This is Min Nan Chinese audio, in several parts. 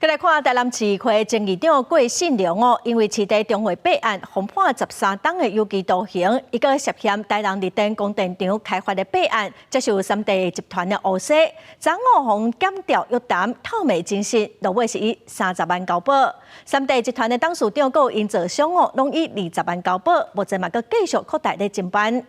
閣來看台南市議會前議長郭信良哦，因為市地重劃八案，予判13冬的有期徒刑，伊閣涉嫌台南綠電光電場開發的弊案，接受三地集團的烏紗，昨昏予檢調約談，透明真實，落尾是以30萬交保。三地集團的董事長閣有營造商哦，攏以20萬交保，目前嘛閣繼續擴大咧偵辦。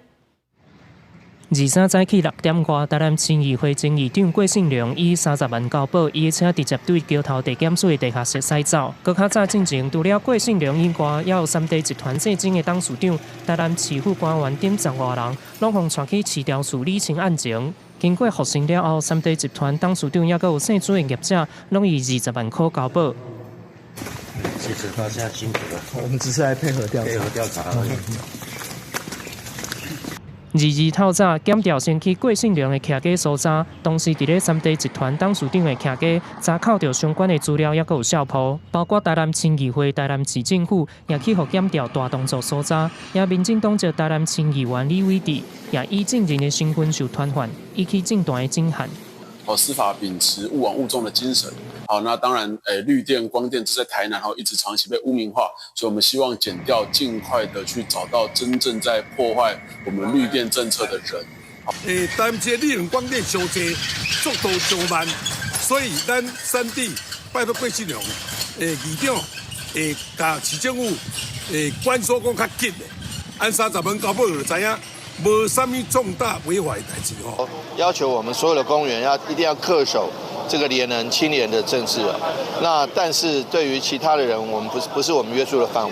23早起6點外，台南市議會前議長郭信良以30萬交保，伊的車直接對橋頭地檢署的地下室駛走。閣較早進前，除了郭信良以外，也有三地集團稅金的董事長、台南市府官員等十外人，攏予帶去市調處理清案情。經過復審了後，三地集團董事長抑閣有姓朱的業者，攏以20萬塊交保。謝謝大家辛苦了。我們只是來配合調查，配合調查而已。22透早，檢調先去郭信良的徛家搜查，同時佇咧三地集團董事長的徛家查扣著相關的資料，抑閣有相簿，包括台南市議會、台南市政府也去予檢調大動作搜查，也民進黨籍台南市議員李偉哲也以證人的身份受傳喚，引起政壇的震撼。好，司法秉持勿枉勿縱的精神。好，那當然，綠電、光電這在台南吼一直長期被污名化，所以我們希望檢調盡快的去找到真正在破壞我們綠電政策的人。台南市的綠能光電傷濟，速度上慢，所以咱三地拜託郭信良，議長，共市政府，關說講較緊的，按30萬交保就知影。無啥物重大違法的代誌哦。要求我們所有的公員要一定要恪守這個廉能清廉的政治啊。那但是對於其他的人，我們不是我們約束的範圍，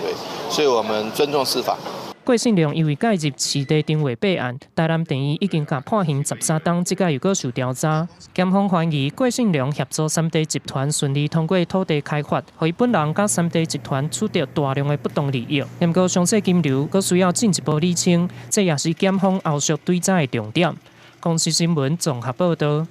所以我們尊重司法。郭信良因為介入市地重劃弊案，台南地院已經共判刑13冬，這擺又閣受調查。檢方懷疑郭信良協助三地集團順利通過土地開發，予伊本人佮三地集團取得大量的不當利益。不過詳細金流閣需要進一步理清，這也是檢方後續追查的重點。公視新聞綜合報導。